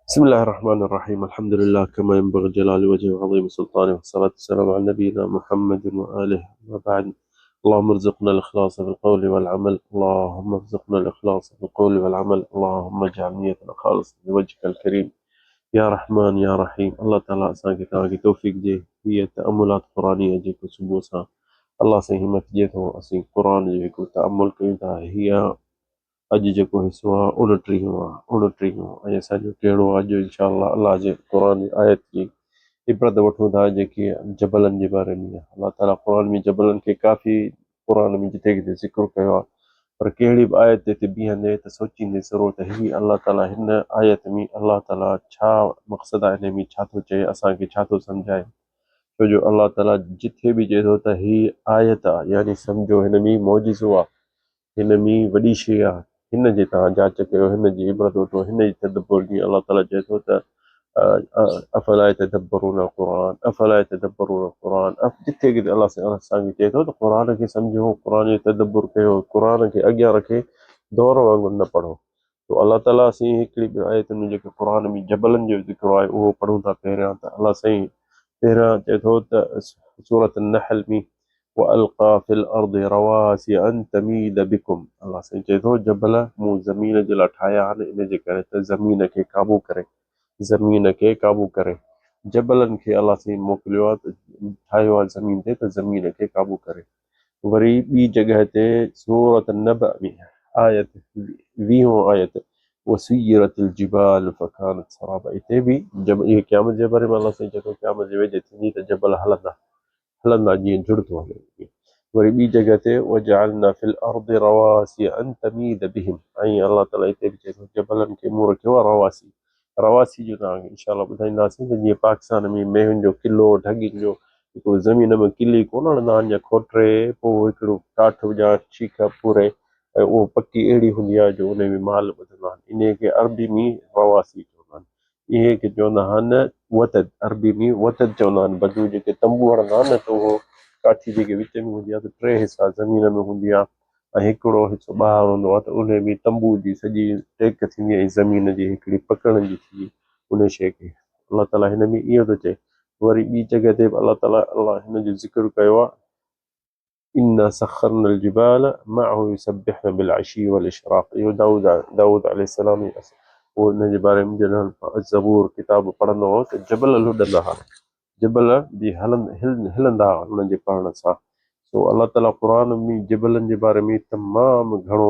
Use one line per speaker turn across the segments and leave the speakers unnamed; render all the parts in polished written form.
بسم الله الرحمن الرحيم الحمد لله كما ينبغي جلال وجهه وعظيم سلطانه والصلاة والسلام على نبينا محمد وآله أما بعد اللهم ارزقنا الإخلاص في القول والعمل اللهم ارزقنا الإخلاص في القول والعمل اللهم اجعل نيتنا خالصة لوجهك الڪريم يا رحمان يا رحيم الله تعالي اسان کي توهان کي توفيق ڏي هيء تأملات قرآنية جيڪو صبح سان الله سائين همت ڏئي ٿو اسين قرآن جو هڪ تأمل ڪيون ٿا هيء اڄ جيڪو حصو آ اڻٽيهون آ اڻٽيهون ۽ اسان جو ڪهڙو اڄ انشاء الله الله جي قرآن جي آيت جي عبرت وٺون ٿا جيڪي جبلن جي باري ۾ آ الله تعالي قرآن ۾ جبلن کي ڪافي قرآن ۾ جتي ڪٿي ذڪر ڪيو آ پر ڪهڙي به آيت تي بيهندي ته سوچيندي ضرور ته هي الله تعالي هن آيت ۾ الله تعالي ڇا مقصد آ ان ۾ ڇا ٿو چئي اسان کي ڇا ٿو سمجهائي ڇو جو الله تعالي جتي به چئي ٿو ته هي آيت آ يعني سمجهو هن ۾ معجزو آ هن ۾ وڏي شيء آ، هن جي توهان جاچ ڪيو، هن جي عبرت وٺو، هن جي تدبر جيئن الله تعاليٰ چئي ٿو ته افلا يتدبرون القرآن افلا يتدبرون القرآن جتي ڪٿي الله سائين اسان کي چئي ٿو ته قرآن کي سمجهو، قرآن جو تدبر ڪيو، قرآن کي اڳيان رکي دور وانگر نه پڙهو. تو الله تعاليٰ سائين هڪڙي ٻي آيت ۾ جيڪي قرآن ۾ جبلن جو ذڪر آهي اهو پڙهون ٿا پهريان ته الله سائين پهريان چئي ٿو ته سورة النحل ۾ والقا في الارض رواسي ان تميد بكم الله سائين چئي ٿو جبل مون زمين جي لاء ٺاهيا آهن ان جي ڪري ته زمين کي قابو ڪري زمين کي قابو ڪري جبلن کي الله سائين موڪليو آهي ته ٺاهيو آهي زمين تي ته زمين کي قابو ڪري وري ٻي جڳهه تي سورة النبأ ۾ آيت ويهون آيت وسيرت الجبال فكانت سرابا اتي به جب اهي قيامت جي باري ۾ الله سائين چئي ٿو قيامت جي ويجهي ٿيندي ته جبل هلندا هلندا جيئن جھڙ ٿو هلي تيئن. وري ٻي جڳهه تي وجعلنا في الارض رواسي ان تميد بهم ۽ الله تعالي هتي به چئي ٿو جبلن کي مون رکيو آهي رواسي رواسي جو توهان کي انشاء الله ٻڌائينداسين ته جيئن پاڪستان ۾ مينهن جو قلعو ڍڳين جو هڪڙو زمين ۾ قلعي ڪونه هڻندا آهن يا کوٽري پوء هڪڙو ڪاٺ يا شيخ پوري ۽ اهو پڪي اهڙي هوندي آهي جو ان ۾ مال ٻڌندا آهن انهي کي عربي ۾ رواسي چوندا آهن اهي کي چوندا آهن وتد، عربي ۾ وتد چوندا آهن، بدو جيڪي تنبو هڻندا آهن نه ته اهو ڪاٺي جيڪي وچ ۾ هوندي آهي ته ٽي حصا زمين ۾ هوندي آهي ۽ هڪڙو حصو ٻاهر هوندو آهي ته انهي ۾ تنبو جي سڄي ٽيڪ ٿيندي ۽ زمين جي هڪڙي پڪڙڻ جي ٿيندي انهي شيء کي الله تعالي هن ۾ اهو ٿو چئي وري ٻي جڳهه تي به الله تعالي الله هن جو ذڪر ڪيو آهي. انا سخرنا الجبال معه يسبحن بالعشي والاشراق اهو دائود دائود عليه السلام ئي اهو ان جي باري ۾ جڏهن زبور ڪتاب پڙهندو هو ته جبل لڏندا هئا جبل به هلندا هئا انهن جي پڙهڻ سان سو الله تعالي قرآن ۾ جبلن جي باري ۾ تمام گهڻو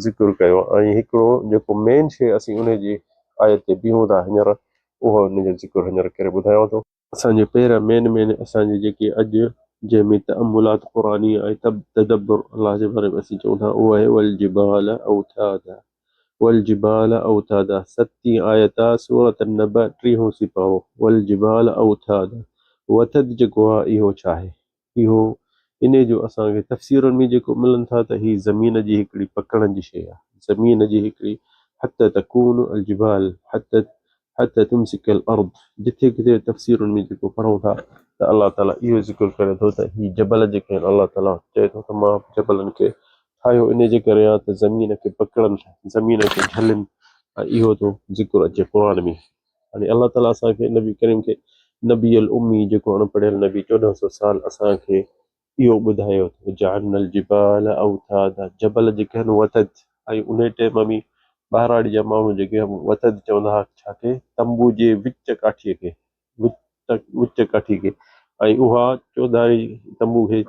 ذڪر ڪيو ۽ هڪڙو جيڪو مين شيء اسين ان جي آيت تي بيهون ٿا هينئر اهو ان جو ذڪر هينئر ڪري ٻڌايان ٿو. اسان جي پهريان مين مين اسان جي جيڪي اڄ جنهن ۾ تأملات قرآنية ۽ تدبر الله جي باري ۾ اسين چئون ٿا اهو آهي والجبال اوتادا والجبال اوتادا ستين آيت آ سورة النبأ ٽيهون سيپارو والجبال اوتادا وتد جيڪو آ اهو ڇا آهي؟ اهو انهي جو اسان کي تفسيرن ۾ جيڪو ملن ٿا ته هي زمين جي هڪڙي پڪڙڻ جي شيء آهي، زمين جي هڪڙي حتي تڪون الجبال حتي حتي تمسڪ الارض جٿي ڪٿي تفسيرن ۾ جيڪو پڙهون ٿا ته الله تعالي اهو ذڪر ڪري ٿو ته هي جبل جيڪي آهن الله تعالي چئي ٿو ته مان جبلن کي ٺاهيو انهي جي ڪري آهي ته زمين کي پڪڙن زمين کي جهلين ۽ اهو ٿو ذڪر اچي قرآن ۾. هاڻي الله تعالي اسان کي نبي ڪريم کي نبي الامي جيڪو اڻ پڙهيل نبي 1400 سال اسان کي اهو ٻڌايو ته وجعلنا الجبال اوتادا جبل جيڪي آهن وتد ۽ انهي ٽيم ۾ ٻهراڙي جا ماڻهو جيڪي وتد چوندا هئا ڇا کي تنبو جي وچ ڪاٺي کي وچ ڪاٺي کي ۽ اها چوڌاري تنبو کي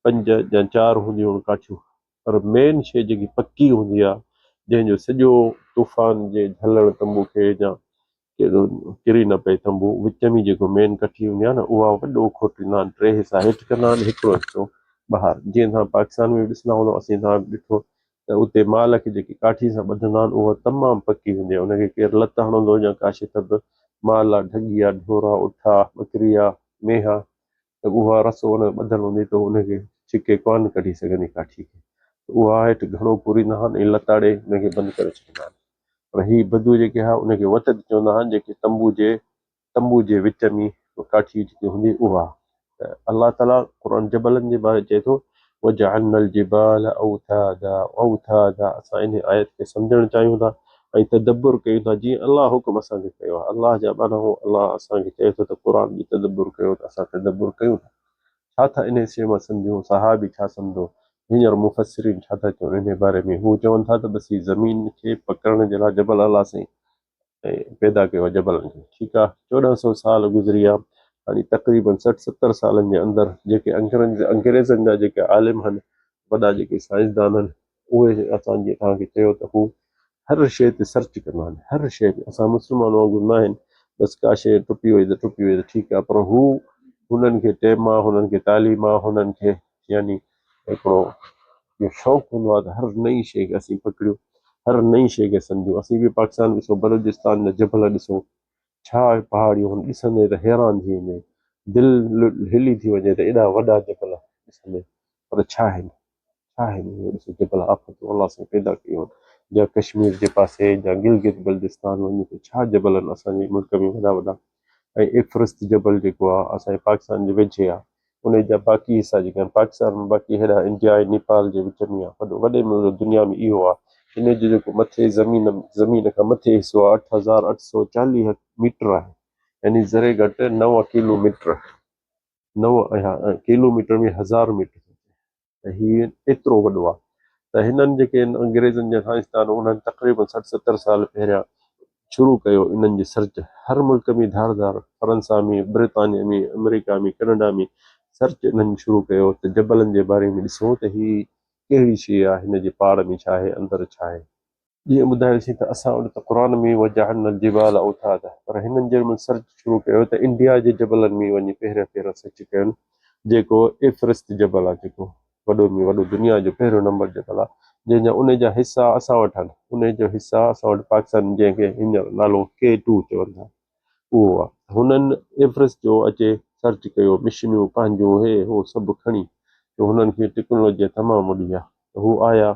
پنج يا چار هونديون هيون ڪاٺيون پر مين شيء جيڪي پڪي هوندي آ جنهن جو سڄو طوفان جي جهلڻ تنبو کي يا ڪري نه پئي تنبو وچ ۾ جيڪو مين ڪٺي هوندي آ نه اها وڏو کوٽيندا آهن ٽي حصا هيٺ ڪندا آهن هڪڙو حصو ٻاهر جيئن توهان پاڪستان ۾ به ڏسندا هوندو اسين توهان به ڏٺو ته اتي مال کي جيڪي ڪاٺي سان ٻڌندا آهن اها تمام پڪي هوندي آ ان کي ڪير لت هڻندو يا ڪا شيء ته به مال آ ڍڳي آ ڍور آ اٺ آ ٻڪري آ مينهن آ ته اها رسو ان ۾ ٻڌل هوندي ته ان کي ڇڪي ڪانه ڪڍي سگهندي ڪاٺي کي ته اها هيٺ گهڻو پوريندا آهن ۽ لتاڙي ان کي بند ڪري ڇڏيندا آهن پر هي بدو جيڪي هئا ان کي وتد چوندا آهن جيڪي تنبو جي تنبو جي وچ ۾ ڪاٺي جيڪي هوندي اها ته الله تعالي قرآن جبلن جي باري چئي ٿو وجعلنا الجبال اوتادا اوتادا اسان ان آيت کي سمجهڻ چاهيون ٿا ۽ تدبر ڪيون ٿا جيئن الله حڪم اسان کي ڪيو آهي. الله جا ٻانها هو الله اسان کي چئي ٿو ته قرآن جو تدبر ڪيو ته اسان تدبر ڪيون ٿا. ڇا ٿا انهي شيء مان سمجهون؟ صحابي ڇا سمجهو؟ هينئر مفسرين ڇا ٿا چون انهي باري ۾؟ هو چون ٿا ته بس هي زمين کي پڪڙڻ جي لاء جبل الله سائين پيدا ڪيو آهي جبلن کي. ٺيڪ آهي 14 سو سال گذري ويا هاڻي تقريبن 60 70 سالن جي اندر جيڪي انگريزن جا جيڪي عالم هن وڏا جيڪي سائنسدان هن اهي اسان جي توهان کي چيو ته هو هر شيء تي سرچ ڪندا آهن هر شيء تي اسان مسلمان وانگر نه آهن بس ڪا شيء ٽپي وئي ته ٽپي وئي ته ٺيڪ آهي پر هو هنن کي ٽيم آهي هنن کي تعليم آهي هنن کي يعني هڪڙو اهو شوق هوندو آهي ته هر نئين شيء کي اسين پڪڙيون هر نئين شيء کي سمجهون اسين به پاڪستان ڏسو بلوچستان جا جبل ڏسو ڇا پهاڙيون هن ڏسندي ته حيران ٿي وڃي دل هلي ٿي وڃي ته ايڏا وڏا جبل ڏسندي پر ڇا آهن ڇا آهن اهي ڏسو جبل آفتون الله سائين پيدا ڪيون آهن جا ڪشمير جي پاسي جا گلگت بلتستان وڃي ته ڇا جبل آهن اسان جي ملڪ ۾ وڏا وڏا ۽ ايفرست جبل جيڪو آهي اسان جي پاڪستان جي ويجهي آهي ان جا باقي حصا جيڪي آهن پاڪستان ۾ باقي هيڏا انڊيا ۽ نيپال جي وچ ۾ آهي وڏو وڏي ۾ وڏو دنيا ۾ اهو آهي ان جو جيڪو مٿي زمين زمين کان مٿي حصو آهي 8840 ميٽر آهي يعني ذري گهٽ 9 kilometre 9 kilometre ۾ 1000 metre ته هي ايترو وڏو آهي ته هنن جيڪي انگريزن جا سائنسدان انهن تقريبن 60 70 سال پهريان شروع ڪيو انهن جي سرچ هر ملڪ ۾ ڌار ڌار فرنسا ۾ برطانيا ۾ آمريڪا ۾ ڪئناڊا ۾ سرچ انهن شروع ڪيو ته جبلن جي باري ۾ ڏسون ته هي ڪهڙي شيء آهي هن جي پاڙ ۾ ڇا آهي اندر ڇا آهي. جيئن ٻڌايوسين ته اسان وٽ ته قرآن ۾ وجعلنا الجبال اوتادا پر هنن جنهن مهل سرچ شروع ڪيو ته انڊيا جي جبلن ۾ وڃي پهريان پهريان سرچ ڪين جيڪو ايفرست جبل آهي جيڪو وڏو ۾ وڏو دنيا جو پهريون نمبر جبل آهي جنهن جا ان جا حصا اسان وٽ آهن ان جو حصا اسان وٽ پاڪستان جنهن کي هينئر نالو ڪي ٽو چون ٿا اهو آهي هنن ايورسٽ جو اچي سرچ ڪيو مشنيون پنهنجون هي هو سڀ کڻي جو هنن کي ٽيڪنالاجي تمام وڏي آهي ته هو آيا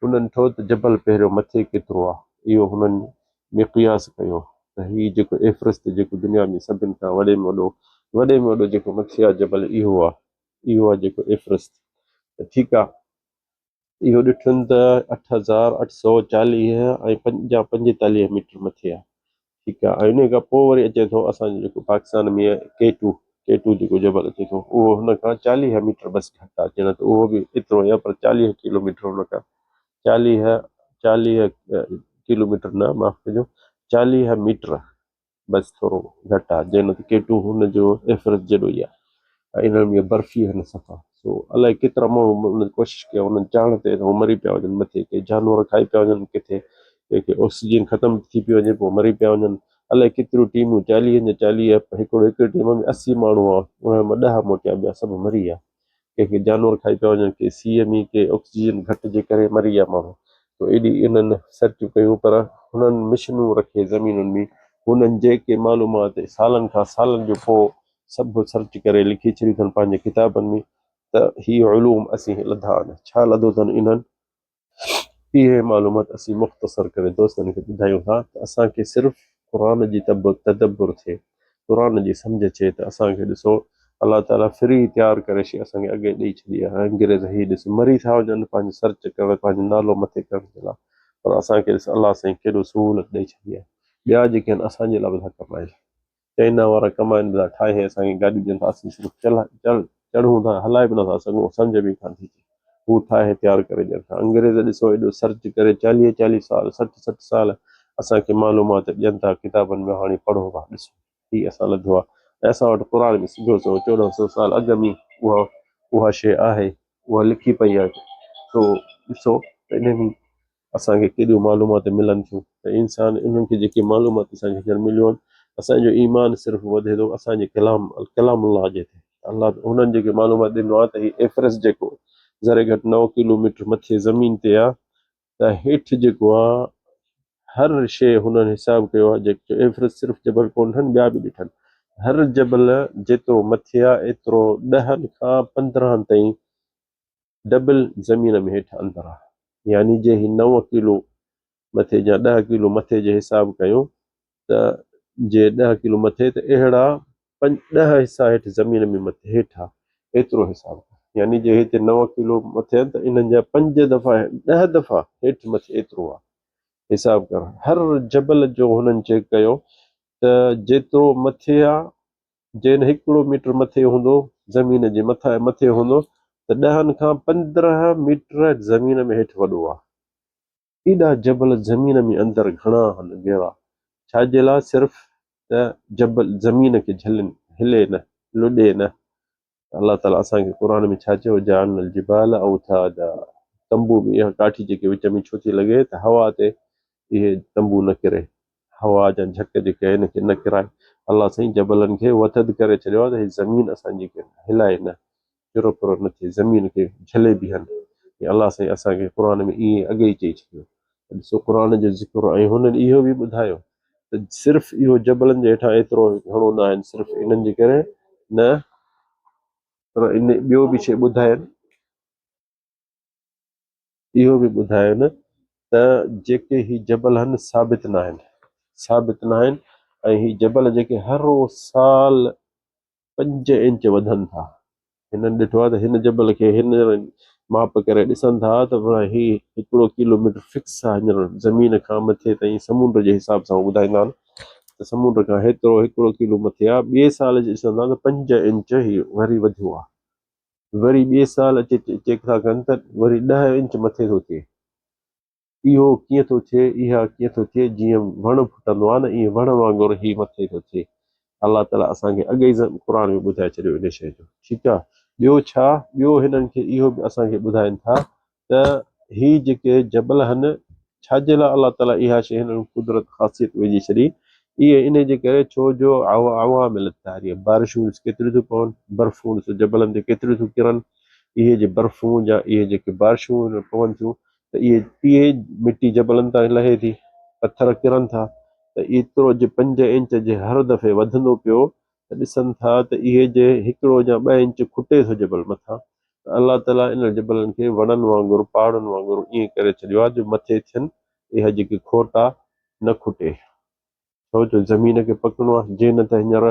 هنن ٺو ته جبل پهريون مٿي ڪيترو آهي اهو هنن مقياس ڪيو ته هي جيڪو ايورسٽ جيڪو دنيا ۾ سڀن کان وڏي ۾ وڏو وڏي ۾ وڏو جيڪو مٿي آهي جبل اهو آهي اهو آهي جيڪو ايورسٽ ته ٺيڪ آهي اهو ڏٺن ته 8840 ۽ 45 ميٽر مٿي آهي ٺيڪ آهي ۽ ان کان پوء وري اچي ٿو اسان جو جيڪو Pakistan ۾ K two K two جيڪو جبل اچي ٿو اهو هن کان 40 ميٽر بس گهٽ آهي چئن ته اهو به ايترو ئي آهي پر 40 ڪلو ميٽر هن کان 40 40 ڪلو ميٽر نه معاف ڪجو 40 ميٽر بس ٿورو گهٽ آ جنھن ته ڪي ٽو ھن جو ايورسٽ جيڏو ئي آ ۽ انھن ۾ برفي ھن صفا سو الائي ڪيترا ماڻھو انھن ڪوشش ڪيا انھن چاڙھڻ تي ته ھو مري پيا وڃن مٿي ڪي جانور کائي پيا وڃن ڪٿي ڪنھن کي آڪسيجن ختم ٿي پيو وڃي پوء مري پيا وڃن الائي ڪيتريون ٽيمون چاليھن جا چاليھه ھڪڙو ھڪڙي ٽيم ۾ 80 ماڻھو ھئا انھن مان 10 موٽيا ٻيا سڀ مري ويا. ڪنهن کي جانور کائي پيا وڃن، ڪي سيء ۾، ڪي آڪسيجن گهٽ جي ڪري مري ويا ماڻهو. تو ايڏي انهن سرچون ڪيون پر هنن مشنون رکي زمينن ۾ هنن جيڪي معلومات سالن کان سالن جو پوء سڀ سرچ ڪري لکي ڇڏيون اٿن پنهنجي ڪتابن ۾ ته هي علوم اسين لڌا آهن. ڇا لڌو اٿن انهن؟ اهي معلومات اسين مختصر ڪري دوستن کي ٻڌايون ٿا ته اسان کي صرف قرآن جي تدبر ٿئي، قرآن جي سمجهه ٿئي ته اسان کي ڏسو الله تعاليٰ فري تيار ڪري شيء اسان کي اڳي ڏئي ڇڏي آهي. انگريز هي ڏس مري ٿا وڃن پنهنجو سرچ ڪرڻ پنهنجو نالو مٿي ڪرڻ جي لاء پر اسان کي ڏس الله سائين ڪيڏو سهولت ڏئي ڇڏي آهي. ٻيا جيڪي آهن اسان جي لاء به ٿا ڪمائين. چائنا وارا ڪمائن به ٿا ٺاهي اسان کي گاڏيون ڏين ٿا اسين صرف چڙهون ٿا هلائي به نٿا سگهون سمجهه به ڪانه ٿي اچي هو ٺاهي تيار ڪري ڏين ٿا انگريز ڏسو ايڏو سرچ ڪري 40 40 سال 60 60 سال اسان کي معلومات ڏين ٿا ڪتابن ۾ هاڻي پڙهو ها ڏسو هي اسان لڌو آهي ۽ اسان وٽ قرآن ۾ سڌو سنئون 1400 سال اڳ ۾ اها شيء آهي اها لکي پئي آهي سو ڏسو ته انهن اسان کي ڪيڏيون معلومات ملن ٿيون ته انسان انهن کي جيڪي معلومات اسان کي هينئر مليون آهن اسان جو ايمان صرف وڌي ٿو اسان جي ڪلام ڪلام الله جي تي الله انهن جيڪي معلومات ڏنو آهي ته هي ايورسٽ جيڪو ذري گهٽ 9 ڪلو ميٽر مٿي زمين تي آهي ته هيٺ جيڪو آهي هر شيء هنن حساب ڪيو آهي جيڪو ايورسٽ صرف جبل ڪونه ٺهن ٻيا به ڏٺن هر جبل جيترو مٿي آهي ايترو 10 کان 15 تائين ڊبل زمين ۾ هيٺ اندر آ يعني جي هي 9 ڪيلو مٿي يا 10 ڪيلو مٿي جي حساب ڪيون ته جي 10 ڪيلو مٿي ته اهڙا 10 حصا هيٺ زمين ۾ مٿي هيٺ آ ايترو حساب ڪيون يعني جي هتي 9 ڪيلو مٿي آهن ته انهن جا 5 دفعا 10 دفعا هيٺ مٿي ايترو آ. حساب ڪر هر جبل جو هنن چيڪ ڪيو ته جيترو مٿي آ جنھن ھڪڙو ميٽر مٿي ھوندو زمين جي مٿان مٿي ھوندو ته ڏھن کان 15 ميٽر زمين ۾ ھيٺ وڏو آ. ايڏا جبل زمين ۾ اندر گھڻا ھن گھرا ڇا جي لاء صرف ته جبل زمين کي جھلين ھلي نه لڏي نه. الله تعالي اسان کي قرآن ۾ ڇا چيو جعلنا الجبال اوتادا تنبو به اها ڪاٺي جيڪي وچ ۾ ڇو ٿي لڳي ته هوا تي اهي تنبو نه ڪري هوا جا جهڪ جيڪي آهن ان کي نه ڪرائي الله سائين جبلن کي وتد ڪري ڇڏيو آهي ته هي زمين اسان جي کي هلائي نه چرو پرو نه ٿئي زمين کي جهلي بيهن الله سائين اسان کي قرآن ۾ ائين اڳي ئي چئي ڇڏيو ڏسو قرآن جو ذڪر ۽ هنن اهو به ٻڌايو ته صرف اهو جبلن جي هيٺان ايترو گهڻو نه آهن صرف انهن جي ڪري نه پر ان ٻيو به شيء ٻڌاين اهو به ٻڌاين ته جيڪي هي جبل آهن ثابت نه آهن ثابت نه آهن ۽ هي جبل جيڪي هر سال 5 انچ وڌن ٿا. هنن ڏٺو آهي ته هن جبل کي هينئر ماپ ڪري ڏسن ٿا ته هي هڪڙو ڪلو ميٽر فڪس آهي هينئر زمين کان مٿي تائين سمنڊ جي حساب سان هو ٻڌائيندا آهن ته سمنڊ کان هيترو هڪڙو ڪلو مٿي آهي ٻئي سال جي ڏسن ٿا ته 5 انچ هي وري وڌيو آهي وري ٻئي سال اچي چيڪ ٿا ڪن ته وري 10 انچ مٿي ٿو ٿئي. اهو ڪيئن ٿو ٿئي، اها ڪيئن ٿو ٿئي، جيئن وڻ ڦٽندو آهي نه ائين وڻ وانگر هي مٿي ٿو ٿئي. الله تعاليٰ اسان کي اڳ ئي قرآن ۾ ٻڌائي ڇڏيو ان شيء جو. ٺيڪ آهي. ٻيو ڇا؟ ٻيو هنن کي اهو به اسان کي ٻڌائين ٿا ته هي جيڪي جبل هن ڇا جي لاء الله تعاليٰ اها شيء هنن قدرت خاصيت وجهي ڇڏي؟ اهي انهي جي ڪري ڇو جو عوامل التحرير بارشون ڏس ڪيتريون ٿيون پون، برفون ڏسو جبلن تي ڪيتريون ٿيون ڪرن، اهي جي برفون يا اهي جيڪي بارشون پون ٿيون ته اهي پيهي مٽي جبلن تان لهي ٿي، پٿر ڪرن ٿا ته ايترو جي 5 انچ جي هر دفعي وڌندو پيو ته ڏسن ٿا ته اهي جي هڪڙو يا ٻه انچ کٽي ٿو جبل مٿان ته الله تعاليٰ انهن جبلن کي وڻن وانگر پهاڙن وانگر ائين ڪري ڇڏيو آهي جو مٿي ٿين اها جيڪي کوٽ آهي نه کٽي. ڇو جو زمين کي پڪڙڻو آهي جي نه ته هينئر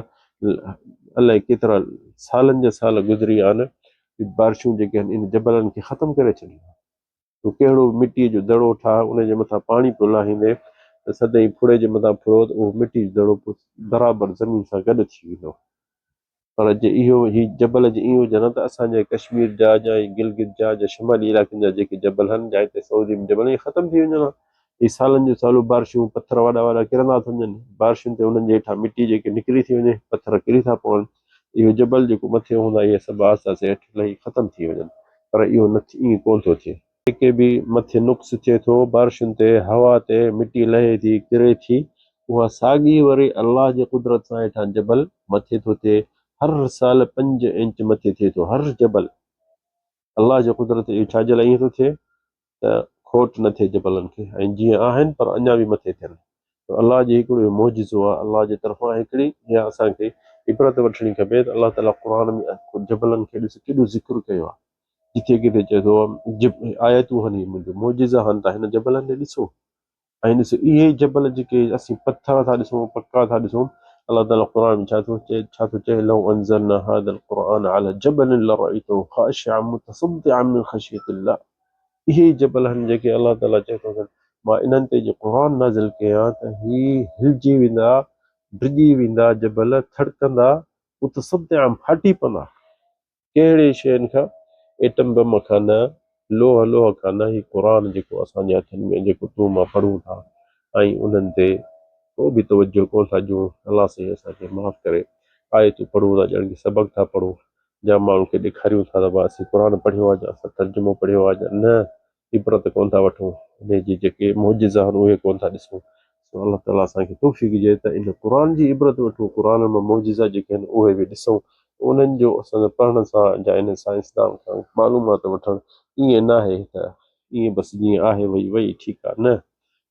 الائي ڪيترا سالن جا سال گذري ويا آهن بارشون جيڪي آهن ان جبلن کي ختم ڪري ڇڏيون آهن. تون ڪهڙو مٽيء جو دڙو ٺاهه، ان جي مٿان پاڻي پيو لاهيندين ته سدائين ڦڙي جي مٿان ڦڙو ته اهو مٽيء جو دڙو پوء برابر زمين سان گڏ ٿي ويندو. پر جي اهو هي جبل جي ائين هجن ها ته اسان جي ڪشمير جا يا هي گلگت جا يا شمالي علائقن جا جيڪي جبل هن يا هتي سعودي ۾ جبل اهي ختم ٿي وڃن ها. هي سالن جون سالون بارشون پٿر وڏا وڏا ڪرندا ٿا وڃن. بارشن تي انهن جي هيٺان مٽي جيڪي نڪري ٿي وڃي، پٿر ڪري ٿا پون. اهو جبل جيڪو مٿي هوندا اهي سڀ آهستي آهستي هيٺ لهي ختم ٿي وڃن. پر اهو نه ائين ڪونه ٿو ٿئي. جيڪي به مٿي نقص ٿئي ٿو، بارشن تي، هوا تي، مٽي لهي ٿي، ڪري ٿي، اها ساڳي وري الله جي قدرت سان هيٺان جبل مٿي ٿو ٿئي، هر سال 5 انچ مٿي ٿئي ٿو، هر جبل الله جي قدرت اهو ڇا جي لاء ائين ٿو ٿئي ته کوٽ نه ٿئي جبلن کي ۽ جيئن آهن پر اڃا به مٿي ٿين. ته الله جي هڪڙو اهو معجزو آهي الله جي طرفان هڪڙي اها اسان کي عبرت وٺڻي کپي ته الله تعاليٰ قرآن ۾ جبلن کي ڏس ڪيڏو ذڪر ڪيو آهي جٿي ڪٿي چئي ٿو آيتون هن هي منهنجو معجزا هن ته هن جبلن ڏي ڏسو ۽ ڏسو اهي جبل جيڪي اسين پٿر ٿا ڏسون پڪا ٿا ڏسون الله تعاليٰ قرآن ۾ ڇا ٿو چئي ڇا ٿو چئي لو انزلنا هذا القرآن على جبل لرأيته خاشعا متصدعا من خشية الله اهي ئي جبل آهن جيڪي الله تعاليٰ چئي ٿو ته مان انهن تي جي قرآن نازل ڪيان ته هي هلجي ويندا، ڊڄي ويندا، جبل ٿڙڪندا، متصدعا ڦاٽي پوندا. ڪهڙي شين کان؟ ايٽم بم کان نه، لوهه لوهه کان نه، هي قرآن جيڪو اسان جي هٿن ۾ جيڪو تون مان پڙهون ٿا ۽ انهن تي ڪو به توجهه ڪونه ٿا ڏيون. الله سائين اسان کي معاف ڪري. آيتون پڙهون ٿا ڄڻ ڪي سبق ٿا پڙهون. جا ماڻهن کي ڏيکاريون ٿا ته ڀا اسين قرآن پڙهيو آهي يا اسان ترجمو پڙهيو آهي يا نه عبرت ڪونه ٿا وٺون انهي جي جيڪي معجزا آهن اهي ڪونه ٿا ڏسون سو الله تعالي اسان کي توفيق ڏي ته ان قرآن جي عبرت وٺون قرآن مان معجزا جيڪي آهن اهي به ڏسون انهن جو اسان پڙهڻ سان يا ان سائنسدان کان معلومات وٺڻ ائين ناهي ته ائين بس جيئن آهي وئي وئي ٺيڪ آهي نه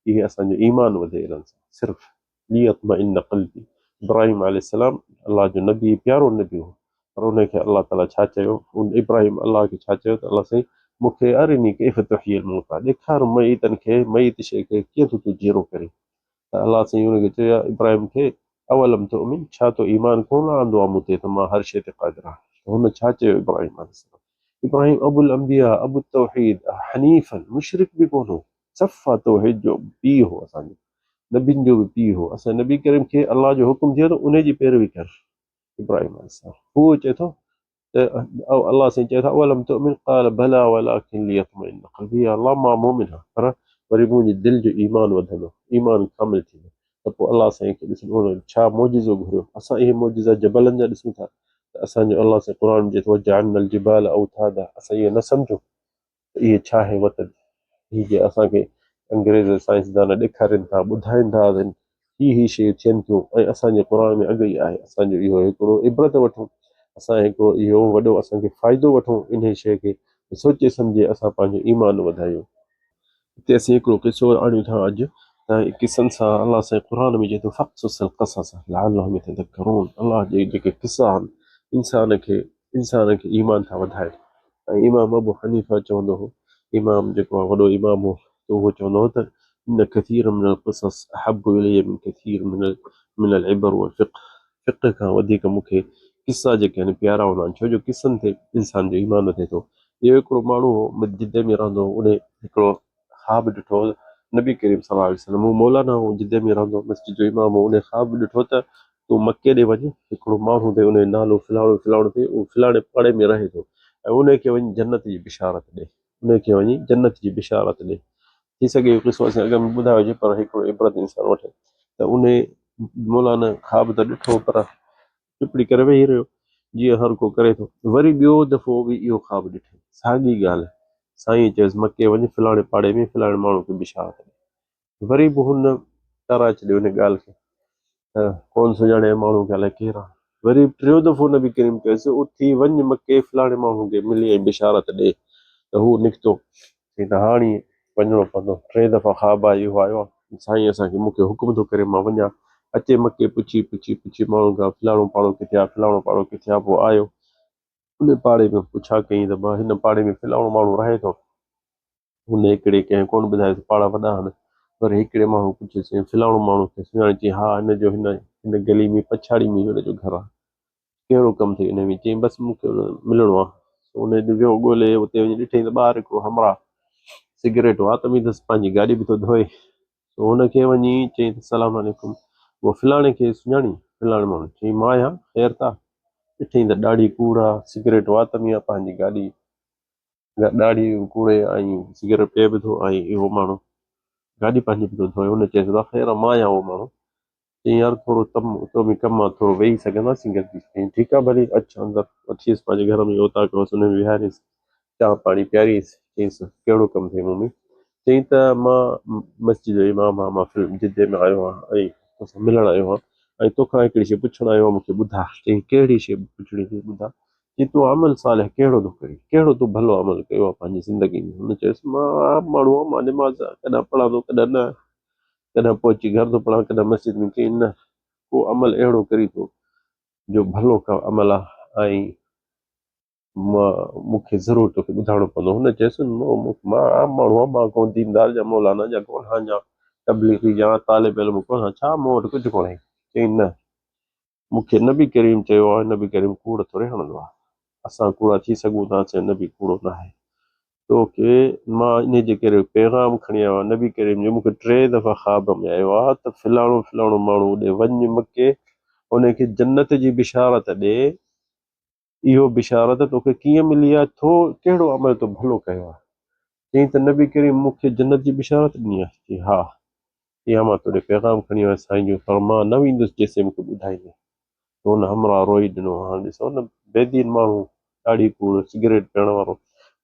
اهي اسان جو ايمان وڌي انهن سان صرف ليطمئن قلبي ابراهيم عليه السلام الله جو نبي پيارو نبي هو پر ان کي الله تعالي ڇا چيو ان ابراهيم الله کي ڇا چيو ته الله سائين مون کي ارني ڪيف تحيي الموتى ڏيکار ميتن کي ميت شيء کي ڪيئن ٿو تون جيئرو ڪرين ته الله سائين ان کي چيو يا ابراهيم کي اولم تؤمن ڇا تو ايمان ڪونه آندو آهي مون تي ته مان هر شيء تي قادر آهيان ته هن ڇا چيو ابراهيم عليه السلام ابراهيم ابو الانبياء ابو التوحيد حنيفا مشرڪ به ڪونه هو. صفا توحيد جو پيء هو اسان جو، نبين جو به پيء هو. اسان نبي ڪريم کي الله جو حڪم ٿيو ته انهي جي پيروي ڪر. ابراهيم عليه السلام هو چئي ٿو ته الله سائين چئي ٿو اولم تؤمن قال بلى ولڪن ليطمئن قلبي، يا الله مان مؤمن آهيان پر وري منهنجي دل جو ايمان وڌندو، ايمان ڪامل ٿيندو ته پوء الله سائين کي ڏسن انهن ڇا معجزو گهريو. اسان اهي معجزا جبلن جا ڏسون ٿا ته اسان جو الله سائين قرآن ۾ چئي ٿو وجعلنا الجبال اوتادا، اسان اهو نه سمجهون ته اهي ڇا آهي وطن، هي جي اسان کي انگريز سائنسدان ڏيکارين ٿا ٻڌائين ٿا ته هي هي شيون ٿين ٿيون ۽ اسان جي قرآن ۾ اڳ ئي آهي، اسان جو اهو هڪڙو عبرت وٺون، اسان هڪڙو اهو وڏو اسان کي فائدو وٺون انهي شيء کي سوچي سمجهي اسان پنهنجو ايمان وڌايون. هتي اسين هڪڙو قصو آڻيون ٿا اڄ ته قصن سان الله سائين قرآن ۾ چئي ٿو فاقصص القصص لعلهم يتذڪرون، الله جي جيڪي قصا آهن انسان کي انسان کي ايمان ٿا وڌائين. ۽ امام ابو حنيفه چوندو هو، امام جيڪو آهي وڏو امام هو ته اهو چوندو هو ته ان كثير من القصص احب الي من كثير من العبر والفقه، فقه کان وڌيڪ مون کي قصا جيڪي آهن پيارا هوندا آهن، ڇو جو قصن تي انسان جو ايمان وڌي ٿو. اهو هڪڙو ماڻهو هو جدي ۾ رهندو هو، انهي هڪڙو خواب ڏٺو نبي ڪريم صلي الله عليه وسلم، هو مولانا هو جدي ۾ رهندو هو، مسجد جو امام هو، انهي خواب ڏٺو ته تون مڪي ڏي وڃ، هڪڙو ماڻهو اٿئي انهي جو نالو فلاڻو فلاڻو اٿئي، اهو فلاڻي پاڙي ۾ رهي ٿو ۽ انهي کي وڃي جنت جي بشارت ڏي، انهي کي وڃي جنت جي بشارت ڏي. ٿي سگهي اهو قصو اسين اڳ ۾ ٻڌايو هجي پر هڪڙو عبرت انسان وٺي ته انهي مولانا خواب ته ڏٺو پر چپڙي ڪري ويهي رهيو جيئن هر ڪو ڪري ٿو. وري ٻيو دفعو به اهو خواب ڏٺائين، ساڳي ڳالهه، سائينء چيس مڪي وڃ فلاڻي پاڙي ۾ فلاڻي ماڻهو کي بشارت ڏي. وري به هن ٽرائي ڇڏيو ان ڳالهه کي ته ڪونه سڃاڻي ماڻهو کي الائي ڪير آهي. وري ٽيون دفعو نبي ڪريم چيس اٿي وڃ مڪي فلاڻي ماڻهو کي ملي ۽ بشارت ڏي ته هو نڪتو. چيائين ته هاڻي وڃڻو پوندو. ٽي دفعا خواب آئي اهو آيو آهي. سائين اسان کي مون کي حڪم ٿو ڪري مان وڃان. اچي مڪي پڇي پڇي پڇي ماڻهن کان فلاڻو پاڙو ڪٿي آهي فلاڻو پاڙو ڪٿي آهي پوء آيو ان پاڙي ۾ پڇا ڪيائين ته هن پاڙي ۾ فلاڻو ماڻهو رهي ٿو. هن هڪڙي ڪنهن ڪونه ٻڌايو ته پاڙا وڏا آهن. وري هڪڙي ماڻهو پڇيس چيائين فلاڻو ماڻهو کي سڃاڻين؟ چيائين ها هن جو هن هن گلي ۾ پڇاڙي ۾ هن جو گهر آهي. ڪهڙو ڪم اٿئي انهي ۾؟ چيائين بس مون کي ان ملڻو آهي. سو انهي ڏي ويو ڳولي اتي وڃي ڏٺائين ته ٻاهر هڪڙو همراهه سگريٽ وات ۾ اٿس پنهنجي گاڏي به ٿو ڌوئي. سو هن کي وڃي چيائين ته سلام عليڪم اهو فلاڻي کي سڃاڻين؟ فلاڻي ماڻهو چيائين مان آهيان خير ته آهي؟ ڏٺائين ته ڏاڙهي ڪوڙ آهي سگريٽ وات ۾ آهي پنهنجي گاڏي ڏاڙهي ڪوڙي ۽ سگريٽ پيئي به ٿو ۽ اهو ماڻهو گاڏي پنهنجي به ٿو ڌوئي. هن چيس ته خير آ مان آهيان اهو ماڻهو. چيائين يار ٿورو تم تو ۾ ڪم آ ٿورو ويهي سگهنداسين گڏجي؟ چيائين ٺيڪ آ ڀلي اچ اندر. وٺيس پنهنجي گهر ۾ اوطاق هوس ان ۾ ويهاريس چانهه پاڻي پياريس. چيائينس ڪهڙو ڪم اٿئي مون ۾؟ چيائين ته مان مسجد جو امام آهيان مان فلم جدي ۾ آيو آهيان ۽ توسان ملڻ آيو آهيان ۽ توکان هڪڙي شيء پڇڻ آيو آهيان مون کي ٻڌاء. چيائين ڪهڙي شيء پڇڻي اٿئي ٻڌاء. چي تون عمل صالح ڪهڙو ٿو ڪرين، ڪهڙو تو ڀلو عمل ڪيو آهي پنهنجي زندگي ۾؟ هن چيس، مان عام ماڻهو آهيان، مان نماز ڪڏهن پڙهان ٿو ڪڏهن نه، ڪڏهن پهچي گهر ٿو پڙهان ڪڏهن مسجد ۾. چيائين، نه، ڪو عمل اهڙو ڪرين ٿو جو ڀلو عمل آهي ۽ مان مون کي ضرور توکي ٻڌائڻو پوندو. هن چيس، مان عام ماڻهو آهيان، مان ڪو ديندار يا مولانا يا ڪونه آهيان يا تبليغي يا طالب علم ڪونه آهيان، ڇا مون وٽ ڪجهه ڪونهي؟ چيائين، نه، مون کي نبي ڪريم چيو آهي، نبي ڪريم ڪوڙ ٿوري هڻندو آهي. اسان ڪوڙا ٿي سگهون ٿا، اسان جو نبي ڪوڙو ناهي. توکي مان انهي جي ڪري پيغام کڻي آيو آهيان نبي ڪريم جو مون کي ٽي دفعا خواب ۾ آيو آهي ته فلاڻو فلاڻو ماڻهو ڏي وڃ مڪي ان کي جنت جي بشارت ڏي. اهو بشارت توکي ڪيئن ملي آهي؟ تو ڪهڙو عمل تو ڀلو ڪيو آهي؟ چيائين ته نبي ڪريم مون کي جنت جي بشارت ڏني آهي. چيائين ها. اها مان توڏي پيغام کڻي آيو آهيان سائين جو پر مان نه ويندس جيسين مون کي ٻڌائيندين. ته ان همراهه روئي ڏنو. هاڻ ڏسو نه بيدين ماڻهو ڏاڙهي ڪوڙ سگريٽ پيئڻ وارو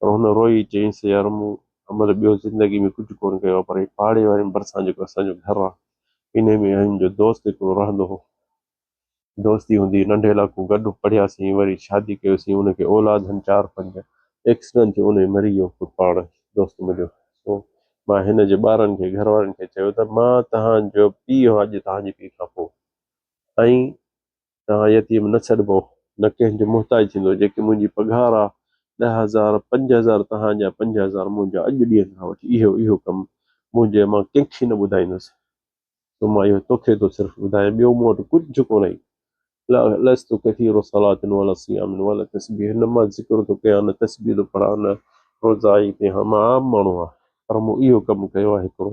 پر هن روئي چيائينس يار مون عمل ٻيو زندگي ۾ ڪجهه ڪونه ڪيو آهي پر هي پاڙي وارين ڀرسان جيڪو اسان جو گهر آهي انهي ۾ هن جو دوست هڪڙو رهندو هو. دوستي هوندي هئي ننڍي لاڪون گڏ پڙهياسين وري شادي ڪيوسين ان کي اولاد هن چار پنج ايڪسيڊنٽ ٿيو ان ۾ مري ويو پاڻ دوست منهنجو سو مان هن جي ٻارن کي گهر وارن کي چيو ته مان توهان جو پيء هان اڄ توهان جي پيء کان پوء ۽ توهان يتيم نه سڏبو نه ڪنهن جو محتاج ٿيندو جيڪي منهنجي پگهار آ 10,000 5,000 توهان جا 5,000 منهنجا اڄ ڏينهن کان وٺي اهو اهو ڪم منهنجي مان ڪنهن کي نه ٻڌائيندس. سو مان اهو توکي ٿو صرف ٻڌايان، ٻيو مون وٽ ڪجهه ڪونهي. لست ڪثير صلاة ولا صيام ولا تسبيح، نه مان ذڪر ٿو ڪيان، نه تسبيح ٿو پڙهان، نه روزا ئي ٿي هان، مان عام ماڻهو آهيان. پر مون اهو ڪم ڪيو آهي هڪڙو،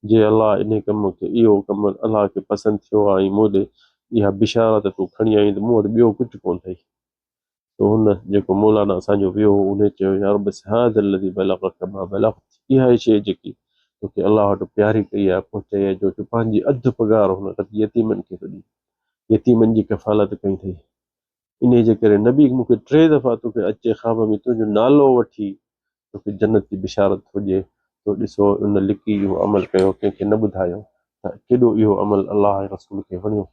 جي الله انهي ڪم کي، اهو ڪم الله کي پسند ٿيو آهي ۽ مون ڏي اها بشارت تون کڻي آئين ته مون وٽ ٻيو ڪجهه ڪونه اٿئي. سو هن جيڪو مولانا اسان جو ويو هو انهي چيو يار بس هذا الذي بلغك ما بلغت اها ئي شيء جيڪي توکي الله وٽ پياري ڪئي آهي پهچائي آهي جو تون پنهنجي اڌ پگهار هن يتيمن کي ٿو ڏين يتيمن جي ڪفالت ڪئي اٿئي. انهيء جي ڪري نبي مون کي ٽي دفعا توکي اچي خواب ۾ تنهنجو نالو وٺي توکي جنت جي بشارت ٿو ڏئي. تو ڏسو ان لڪي اهو عمل ڪيو ڪنهن کي نه ٻڌايو ته ڪيڏو اهو عمل الله ۽ رسول کي وڻيو.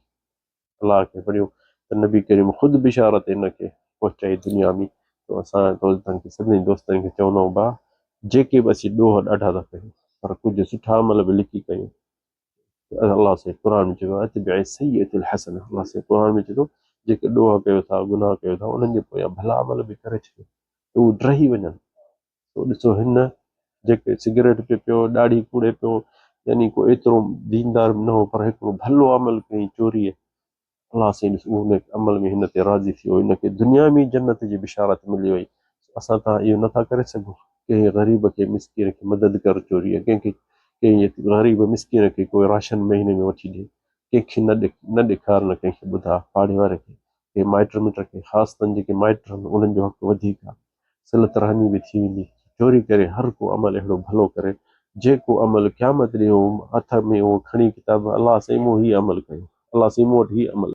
الله کي وڻيو ته نبي ڪريم خود بشارت ان کي پهچائي دنيا ۾. تو اسان دوستن کي سڀني دوستن کي چوندو آهيان ڀاء جيڪي به اسين ڏوهه ڏاڍا ٿا ڪيون پر ڪجهه سٺا عمل به لڪي ڪيون. الله سائين قرآن ۾ چيو اتبع السيئة الحسنة الله سائين قرآن ۾ چئي ٿو جيڪي ڏوهه ڪيو ٿا گناهه ڪيو ٿا انهن جي پويان ڀلا عمل به ڪري ڇڏيو ته اهي ڊهي وڃن. سو ڏسو هن جيڪي سگريٽ پي پيو ڏاڙهي ڪوڙي پيو يعني ڪو ايترو ديندار به نه هو پر هڪڙو ڀلو عمل ڪيائين چوريء الله سائين ڏس اهو نيڪ عمل ۾ هن تي راضي ٿي ويو هن کي دنيا ۾ ئي جنت جي بشارت ملي وئي اسان توهان اهو نٿا ڪري سگهون ڪنهن غريب کي مسڪين کي مدد ڪر چوريء ڪنهن کي ڪنهن غريب مسڪين کي ڪوئي راشن مهيني ۾ وٺي ڏي ڪنهن کي نه نه ڏيکار نه ڪنهن کي ٻڌاء پاڙي واري کي ڪنهن مائٽ مٽ کي خاص تن جيڪي مائٽ آهن انهن جو حق وڌيڪ آهي صلت رحمي به ٿي ويندي. چوري ڪري هر ڪو عمل اهڙو ڀلو ڪري، جيڪو عمل قيامت ڏينهن هو هٿ ۾ اهو کڻي ڪتاب الله سائين مون هي عمل ڪيو، الله سائين مون وٽ هي عمل.